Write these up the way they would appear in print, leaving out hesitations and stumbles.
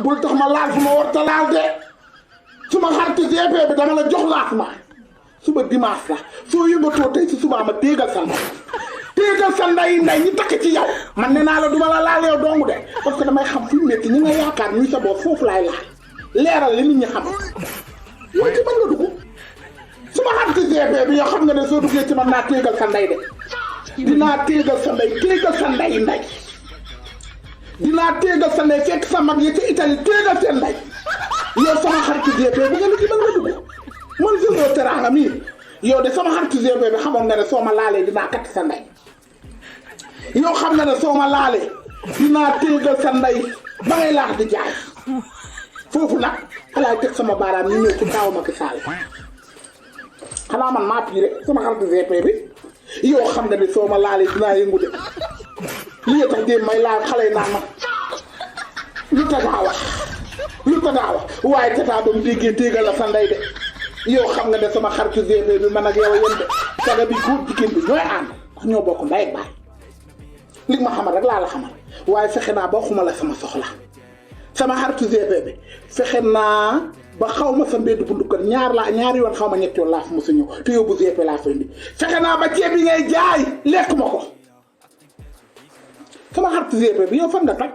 bul tax ma laal fu ma war ta laal de suma xaritu GP bi dama la jox laas ma suba dimanche la soo yëngatoo tey si suba ma téegal sa nday ñi takk ci yow man ne naa la duma la laal yow dongu de parce que damay xam fi mu nekk ñi nga yaakaar ñuy sa bopp foofu laay laal leeral li nit ñi xam yow ci mën nga dugg suma xaritu GP bi yow xam nga ne soo duggee ci man naa téegal sa nday de dinaa téegal sa nday dinaa téegal sa nday fekk sa mag yi ci Italie téegal seen nday yow sama xaritu GP bi nga ne ci mën nga dugg man Gémeaux Teranga mii yow de sama xaritu GP bi xamoon nga ne soo ma laalee dinaa katt sa nday yow xam nga ne soo ma laalee dinaa téegal sa nday ba ngay laax di jaay foofu nag xalaay teg sama baaraam ñu ñëw ci kaaw Macky Sall xanaa man maa pire sama xaritu GP bi yow xam nga ne soo ma laalee dinaa yëngu de lii tax démb may laal xale yi naan ma lu tagaa wax waaye tataa ba mu déggee téegal la sa nday de yow xam nga ne sama xaritu GP bi man ak yow yéen de saga bi góor jigéen bi ñooy ànd wax ñoo bokk ndey ak baay li ma xamal rek laa la xamal waaye fexe naa ba xuma la sama soxla sama xaritu GP bi fexe naa ba xaw ma sa mbedd bu ndukkat ñaari yoon xaw ma ñetti yoon laa fa mos a ñëw te yow bu GP laa fa indi fexe naa ba ceeb bi ngay jaay lekk ma ko sama xaritu GP bi yow fan nga toj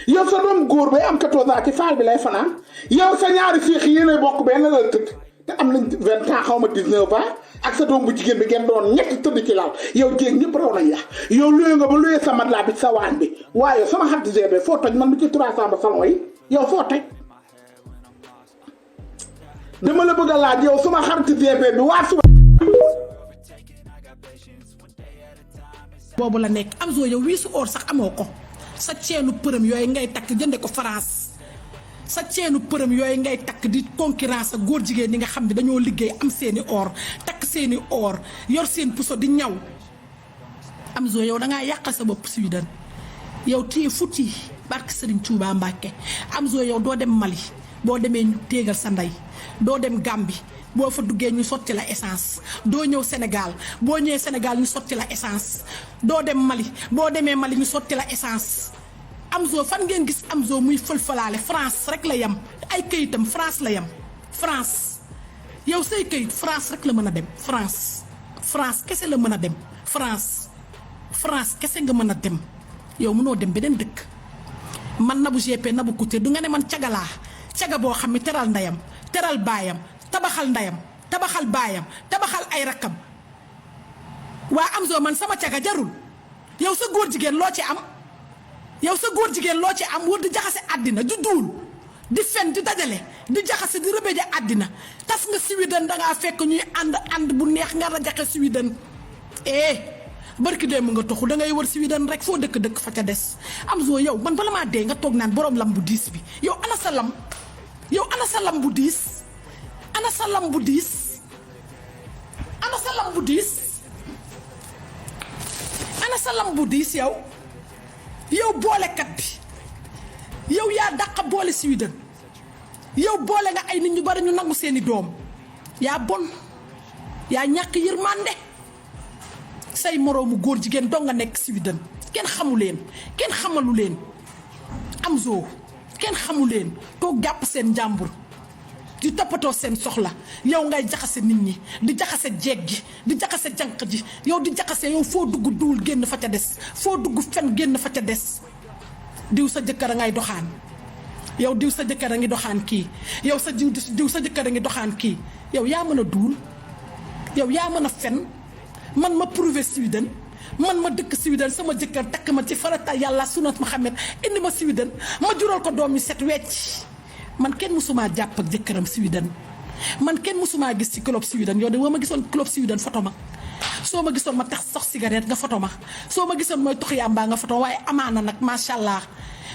yow sa doom góor bay am 14 ans ci faal bi lay fanaan yow sa ñaari féex yéenay bokk benn la tëdd te am nañ 20 ans xaw ma 19 ans ak sa doom bu jigéen bi ngeen doon ñetti tëdd ci laal yow jéeg ñëpp raw nañ la yow luye nga ba luye sa mat laa bi sa waan bi waaye sama xaritu GP foo toj man mi ci 300 ba salon yi yow foo toj dama la bëgg a laaj yow sama xaritu GP bi waa suba boobu la nekk am soo yow wiisu or sax amoo ko sa ceenu përëm yooyu ngay takk jënde ko France sa ceenu përëm yooyu ngay takk di concurrence ak góor jigéen ñi nga xam ne dañoo liggéey am seeni or takk seeni or yor seen puso di ñaw am soo yow dangaa yàqal sa bopp Sweden yow téye futti barke Serigne Touba Mbacke am soo yow doo dem Mali boo demee ñu téegal sa ndey doo dem Gambie boo fa duggee ñu sotti la essence doo ñëw Sénégal boo ñëwee Sénégal ñu sotti la essence doo dem Mali boo demee Mali ñu sotti la essence Amzo fan ngeen gis Amzo muy fël-fëlaale France rek la yem ay këyitam France la yem France yow say këyit France rek la mën a dem France kese la mën a dem France kese nga mën a dem yow mënoo dem beneen dëkk man Nabou GP Nabou Couture du nga ne man caga boo xam ne teral ndeyam teral baayam tabaxal ndeyam tabaxal baayam tabaxal ay rakkam waa Amzo man sama caga jarul yow sa góor jigéen loo ci am wër di jaxase àddina ju duul di fen di dajale di jaxase di rëbëje àddina tas nga Sweden dangaa fekk ñuy ànd bu neex nga rajaxe Sweden barki dee mu nga toxu dangay wër Sweden rek foo dëkk fa ca des Amzo yow man bala maa dee nga toog naan borom lam bu diis bi yow ana sa lam bu diis ana sa lam bu diis yow boolekat bi yow yaa dàqa boole Sweden yow boole nga ay nit ñu bari ñu nangu seeni doom yaa bon yaa ñàkk yërmande say moroomu góor jigéen doo nga nekk Sweden kenn xamalu leen Amzo kenn xamu leen toog jàpp seen njàmbur di toppatoo seen soxla yow ngay jaxase nit ñi di jaxase jeeg gi di jaxase jànq ji yow di jaxase yow foo dugg duul génn fa ca des foo dugg fen génn fa ca des diw sa jëkkër a ngay doxaan yow diw sa jëkkër a ngi doxaan kii yow sa diw sa jëkkër a ngi doxaan kii yow yaa mën a duul yow yaa mën a fen man ma prouvé Sweden man ma dëkk Sweden sama jëkkër takk ma ci farata yàlla sunat Muhammad indi ma Sweden ma jural ko doom yi set wecc man kenn mësumaa jàpp ak jëkkëram Sweden man kenn mësumaa gis ci club Sweden yow de boo ma gisoon club Sweden photo ma soo ma gisoon ma tax sox cigarette nga photo ma soo ma gisoon mooy tux yàmbaa nga photo waaye amaana nag macha allah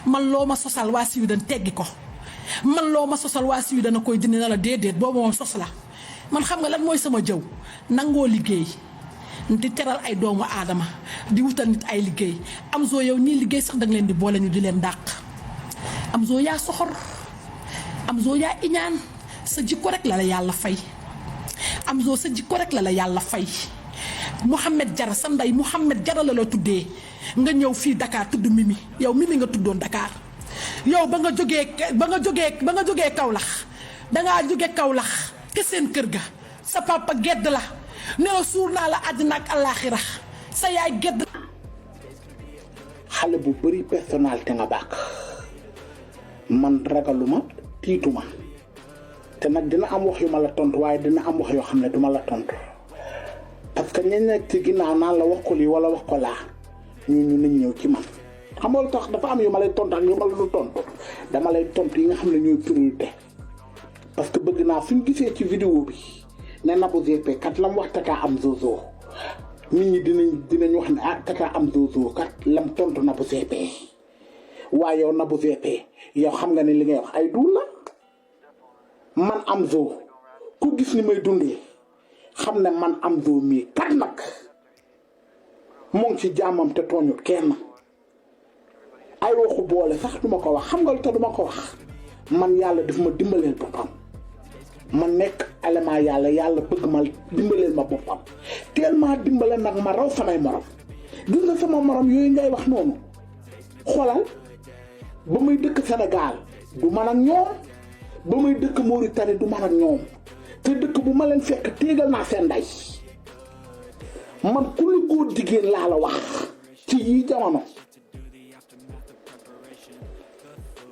man loo ma sosal waa Sweden teggi ko man loo ma sosal waa Sweden a koy dindi na la déedéet boobu moom sos la man xam nga lan mooy sama jëw nangoo liggéey di teral ay doomu aadama di wutal nit ay liggéey Amzo yow ñii liggéey sax danga leen di boole ñu di leen dàq Amzo yaa soxor Amzo yaa iñaan sa jikko rek la yàlla fay Amzo sa jikko rek la yàlla fay Mouhamed Jara sa ndey Mouhamed Jara la tuddee nga ñëw fii Dakar tudd Mimi yow Mimi nga tuddoon Dakar yow ba nga jógee Kaolack dangaa jóge Kaolack ke seen kër ga sa papa gedd la ne la suur naa la àddina ak àllaaxira sa yaay gedd. xale bu bëri personnalité nga bàkk man ragaluma tiituma te nag dina am wax yu ma la tontu waaye dina am wax yoo xam ne duma la tontu parce que ñenn nekk ci ginnaaw naan la wax ko lii wala wax ko laa ñu nañ ñëw ci man xam nga lu tax dafa am yu ma lay tontu ak yu ma la du tontu dama lay tontu yi nga xam ne ñooy priorité parce que bëgg naa suñ gisee ci vidéo bi ne Nabou GP kat lam wax Tata Am Zozo nit ñi dinañ wax ne Tata Am Zozo kat lam tontu Nabou GP waaye yow Nabou GP yow xam nga ne li ngay wax ay duul la man Amzo ku gis ni may dundee xam ne man Amzo mii kat nag moo ngi ci jàmmam te tooñut kenn ay waxu boole sax duma ko wax xam nga lu tax duma ko wax man yàlla daf ma dimbaleel boppam ma nekk élément yàlla bëgg ma dimbaleel ma boppam tellement dimbale nag ma raw samay morom gis nga sama morom yooyu ngay wax noonu xoolal ba muy dëkk Sénégal du man ak ñoom ba muy dëkk Mauritanie du man ak ñoom te dëkk bu ma leen fekk téegal naa seen ndey man ku lu góor jigéen laa la wax ci yii jamono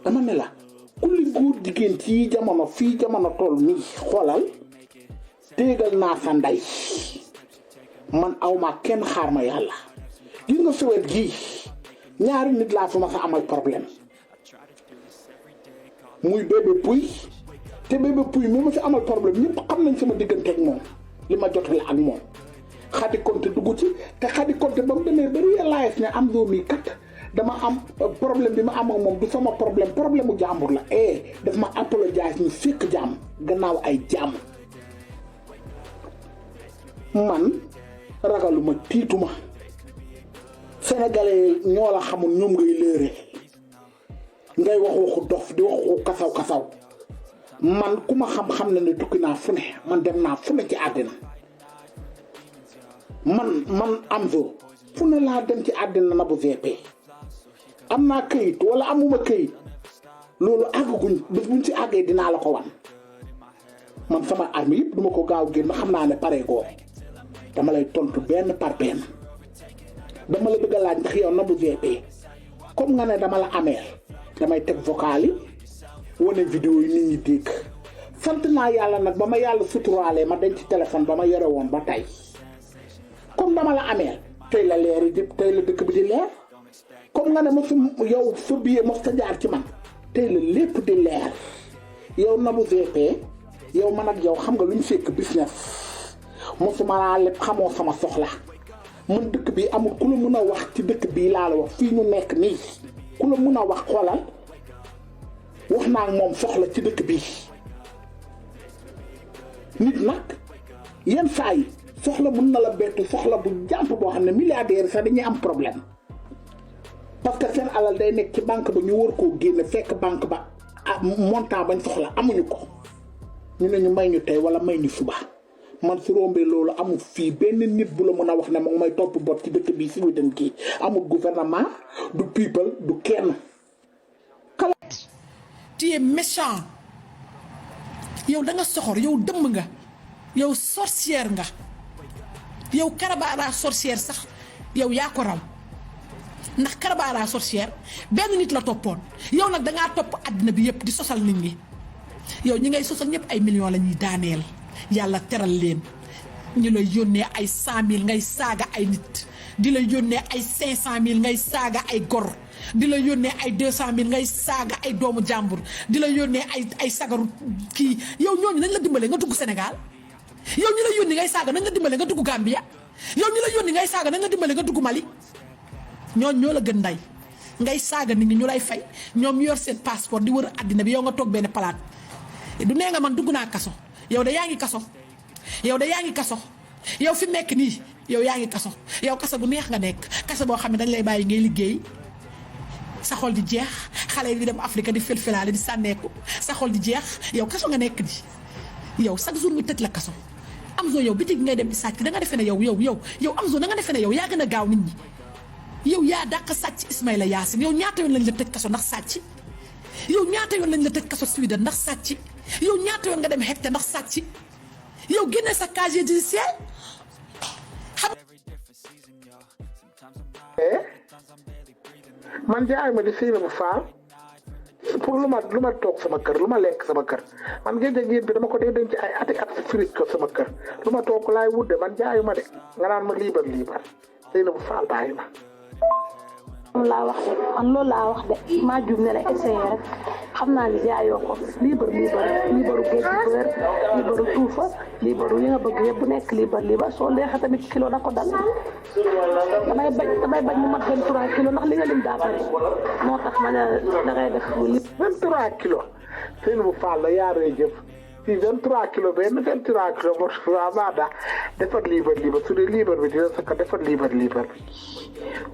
dama ne la ku lu góor jigéen ci yii jamono fii jamono toll nii xoolal téegal naa sa ndey man awma kenn xaar ma yàlla gis nga sowet gii ñaari nit laa fi ma sa amal problème muy bébé puy te bébé puy mi ma fi amal problème ñëpp xam nañ sama diggante ak moom li ma jotale ak moom Khady Konté dugg ci te Khady Konté ba mu demee ba réalise ne Amzo mi kat dama am problème bi ma am ak moom du sama problème mu jàmbur la daf ma apologize ñu fekk jàmm gannaaw ay jàmm man ragaluma tiituma sénégalais ñoo la xamul ñoom ngay léere ngay wax waxu dof di wax waxu kasaw man ku ma xam-xam na ne tukki naa fu ne man dem naa fu ne ci àddina man Amzo fu ne laa dem ci àddina Nabou GP am naa këyit wala amuma këyit loolu àgguñ bés buñ ci àggee dinaa la ko wan man sama arme yëpp duma ko gaaw génn xam naa ne pare goo dama lay tontu benn par benn dama la bëgg a laaj ndax yow Nabou GP comme nga ne dama la ameel damay teg vocal yi wane vidéo yi nit ñi dégg sant naa yàlla nag ba ma yàlla suturaalee ma denc ci téléphone ba ma yore woon ba tey comme dama la ameel tey la leer yi tey la dëkk bi di leer comme nga ne ma yow sa billet mos ta jaar ci man tey la lépp di leer yow Nabou GP yow man ak yow xam nga lu ñu fekk business mosuma laa lépp xamoo sama soxla man dëkk bi amul ku la mën a wax ci dëkk bii laa la wax fii ñu nekk nii ku la mën a wax xoolal wax naa ak moom soxla ci dëkk bii nit nag yenn saa yi soxla mën na la bett soxla bu jàmp boo xam ne milliardaires sax dañuy am problème parce que seen alal day nekk ci banque ba ñu war koo génne fekk banque ba montant bañ soxla amuñu ko ñu ne ñu may ñu tey wala may ñu suba man su rombee loolu amul fii benn nit bu la mën a wax ne moom may topp bot ci dëkk bii si mu dem kii amul gouvernement du people du kenn. tu es méchant yow da nga soxor yow dëmm nga yow sorcière nga yow Karabara sorcière sax yow yaa ko raw ndax Karabara sorcière benn nit la toppoon yow nag dangaa topp àddina bi yëpp di sosal nit ñi yow ñi ngay sosal ñëpp ay millions la ñuy daaneel yàlla teral leen ñu lay yónnee ay 100 000 ngay saaga ay nit di la yónnee ay 500 000 ngay saaga ay gor di la yónnee ay 200 000 ngay saaga ay doomu jàmbur di la yónnee ay sagaru kii yow ñooñu nañ la dimbale nga dugg Sénégal yow ñu la yónni ngay saaga nañ la dimbale nga dugg Gambia yow ñu la yónni ngay saaga nañ la dimbale nga dugg Mali ñooñu ñoo la gën nday ngay saaga nit ñi ñu lay fay ñoom ñu yor seen passeport di wër àddina bi yow nga toog benn palaat du nee nga man dugg naa kaso yow de yaa ngi kaso yow de yaa ngi kaso yow fi nekk nii yow yaa ngi kaso yow kaso bu neex nga nekk kaso boo xam ne dañ lay bàyyi ngay liggéey sa xol di jeex xale yi di dem Afrique di felfelaale di sànneeku sa xol di jeex yow kaso nga nekk di yow chaque jour ñu tëj la kaso Amzo yow bitig ngay dem di sàcc da nga defee ne yow Amzo da nga defee ne yow yaa gën a gaaw nit ñi yow yaa dàq sàcc Ismaïla Yacine yow ñaata yoon lañ la tëj kaso ndax sàcc yow ñaata yoon lañ la tëj kaso Sweden ndax sàcc yow ñaata yoon nga dem hecte ndax sàcc yow génne sa casier judiciaire xam man jaay ma di Seynabou Fall pour lu ma toog sama kër lu ma lekk sama kër man géej gi bi dama ko dee denc ay ati at firit ko sama kër lu ma toog laay wudde man jaayu ma de nga naan ma liibar Seynabou Fall bàyyi ma. loolu laa wax de man loolu laa wax de maa jub ne la essayé rek xam naa ni jaayoo ko liibaru géej bu wér liibaru tuufa liibaru yi nga bëgg yëpp bu nekk liibar soo leexee tamit kilo da ko dal damay bañ mu mat 23 kilos ndax li nga lim daa bëri moo tax ma ne dangay def li 23 kilos Seynabou Fall la yaaree jëf si 23 kilos benn 23 kilos waaw maa daa defar liibar su dee liibar bi dina sa ko defar liibar bi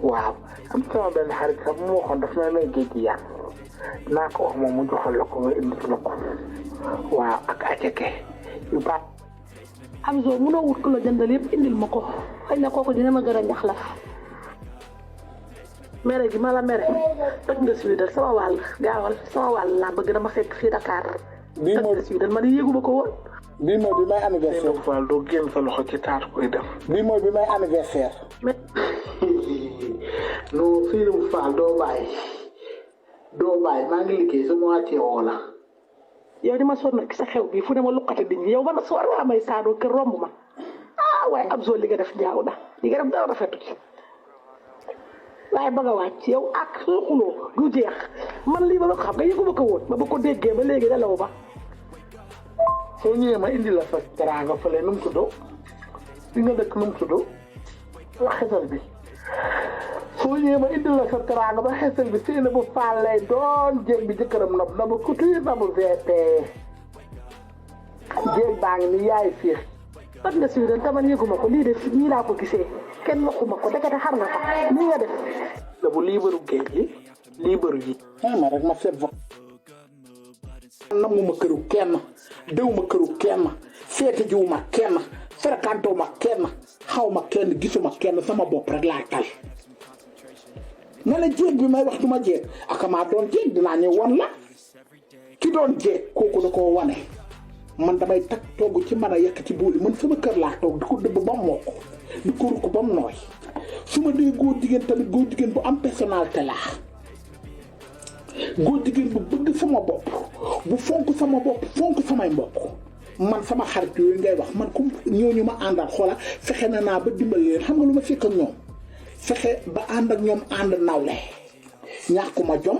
waaw am sama benn xarit sax mu waxoon daf may lay géej gi yàq naa ko wax moom mu joxal la ko nga indi la ko waaw ak aceke yu baax am zo mënoo wut ko la jëndal yëpp indil ma ko xëy na kooku dina ma gën a njaxlaf mere gi ma la mere toj nga Sweden sama wàll gaawal sama wàll laa bëgg dama fekk fii Dakar bii toj nga Sweden ma ni yëguma ko woon bii mooy bi may anniversaire Seynabou Fall doo génn sa loxo ci taat koy def bii mooy bi may anniversaire non Seynabou Fall doo bàyyi maa ngi liggéey su ma wàccee woo la yow di ma sonn ci sa xew bi fu ne ma luqate diñ yow man soo war may saadoo kër romb ma waaye ab zone li nga def njaaw na li nga def dara rafetu ci waaye ba nga wàcc yow ak xuloo du jeex man lii ba nga xam nga yëguma ko woon ma ba ko déggee ba léegi dalaw ba soo ñëwee ma indi la sa teraanga fële nu mu tuddoo fi nga dëkk nu mu tuddoo wax xesal bi soo ñëwee ma indi la sa teraanga ba xesal bi Seynabou Fall lay doon jéeg bi jëkkëram Nabou Couture Nabou VP jéeg baa ngi ni yaay fiix toj nga Sweden taman yëguma ko lii de nii laa ko gisee kenn waxuma ko dekete xar nga ko nii nga def Nabou liibaru géej gi liibaru yi ma rek ma seet namuma këru kenn dewuma këru kenn seeti jiwuma kenn fréquentewuma kenn xawma kenn gisuma kenn sama bopp rek laa tal ne la jéeg bi may wax duma jéeg akamaa doon jéeg dinaa ñëw wan la ki doon jéeg kooku da koo wane man damay tag togg ci mën a yekk ci buuli man sama kër laa toog di ko dëbb ba mokk di ko rukk ba mu nooy su ma dee góor jigéen tamit góor jigéen bu am personnalité laa góor jigéen bu bëgg sama bopp bu fonk sama bopp fonk samay mbokk man sama xarit yooyu ngay wax man comme ñooñu ma àndal xoola fexe naa ba dimbali leen xam nga lu ma fekk ak ñoom fexe ba ànd ak ñoom ànd nawle ñàkkuma jom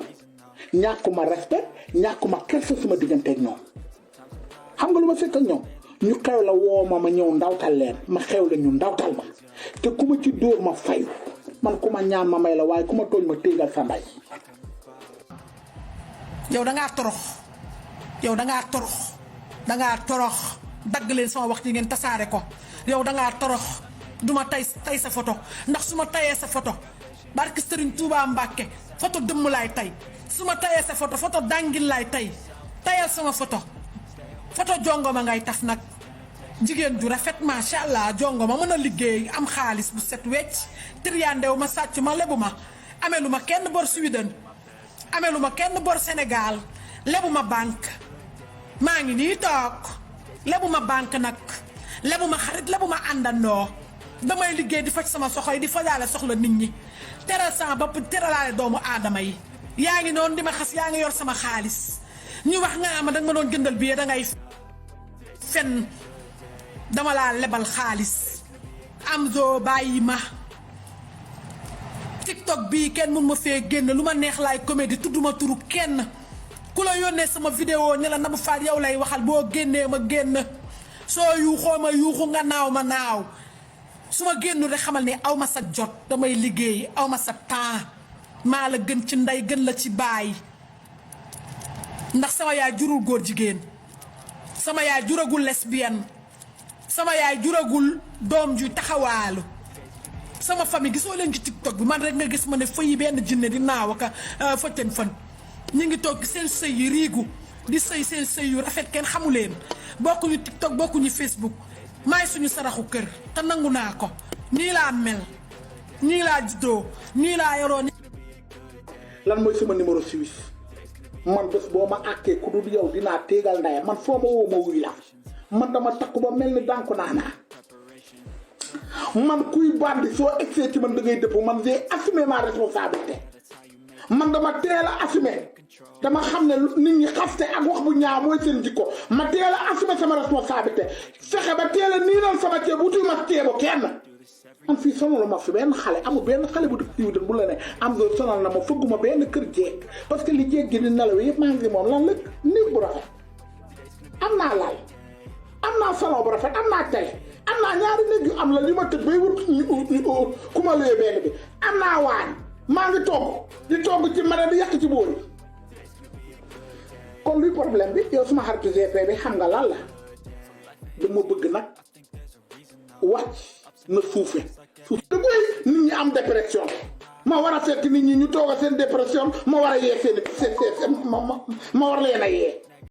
ñàkkuma respect ñàkkuma kersa sama diggante ak ñoom xam nga lu ma fekk ak ñoom ñu xew la woo ma ñëw ndawtal leen ma xew la ñu ndawtal ma te ku ma ci dóor ma fayu man ku ma ñaan ma may la waaye ku ma tooñ ma téegal sa mbay. yow dangaa torox dagg leen sama wax yi ngeen tasaare ko yow dangaa torox duma tay sa photo ndax su ma tayee sa photo barke Serigne Touba Mbacke photo dëmm laay tay su ma tayee sa photo dangil laay tay tayal sama photo jongoma ngay taf nag jigéen ju rafet macha allah jongoma mën a liggéey am xaalis bu set wecc triandew ma sàcc ma lebu ma amelu ma kenn bor Sweden amelu ma kenn bor Sénégal lebu ma banque maa ngi nii toog lebu ma banque nag lebu ma xarit lebu ma àndandoo damay liggéey di faj sama soxla yi di fajaale soxla nit ñi teral sama bopp teralaale doomu aadama yi yaa ngi noonu di ma xas yaa ngi yor sama xaalis ñu wax nga ama danga ma doon jëndal billet dangay fen dama laa lebal xaalis am zoo bàyyi ma TikTok bii kenn mun ma fee génn lu ma neex laay comédie tudduma turu kenn ku la yónnee sama vidéo ne la Nabou Fall yow lay waxal boo génnee ma génn soo yuuxoo ma yuuxu nga naaw ma naaw su ma génnu rek xamal ne aw ma sa jot damay liggéey aw ma sa temps maa la gën ci ndey gën la ci baay ndax sama yaay jurul góor jigéen sama yaay juragul lesbienne sama yaay juragul doom ju taxawaalu sama famille gisoo leen ci TikTok bi man rek nga gis ma ne fëyi benn jinne di naaw ak fëccën fan ñu ngi toog seen sëy yi riigu di sëy seen sëy yu rafet kenn xamu leen bokkuñu TikTok bokkuñu Facebook maay suñu saraxu kër te nangu naa ko nii laa mel nii laa juddoo nii laa yoroo. lan mooy sama numéro suisse man bés boo ma àkkee ku dul yow dinaa téegal ndaya man foo ma woo ma wuy la man dama takku ba mel ni dànku naanaa man kuy bandi soo egsee ci man da ngay dëpp man j'ai assumé ma responsabilité man dama teel a assumé dama xam ne nit ñi xaste ak wax bu ñaaw mooy seen jikko ma teel a assumé sama responsabilité fexe ba teel a niinal sama ceeb wutul ma ceebu kenn man fii sonal ma fi benn xale amul benn xale bu dëkk diwden bu la ne am do sonal na ma fëgguma benn kër jeeg parce que li jeeg gi di nelaw yëpp maa ngi moom lan la néeg bu rafet am naa lal am naa salon bu rafet am naa télé am naa ñaari néeg yu am la li ma tëj bay wut ku ma luyee benn bi am naa waañ maa ngi togg ci mane bi yàq ci bool kon luy problème bi yow suma xaritu GP bi xam nga lan la dama bëgg nag wàcc na suufe da koy nit ñi am dépression ma war a fekk nit ñi ñu toog a seen dépression ma war a yee seen ma war leen a yee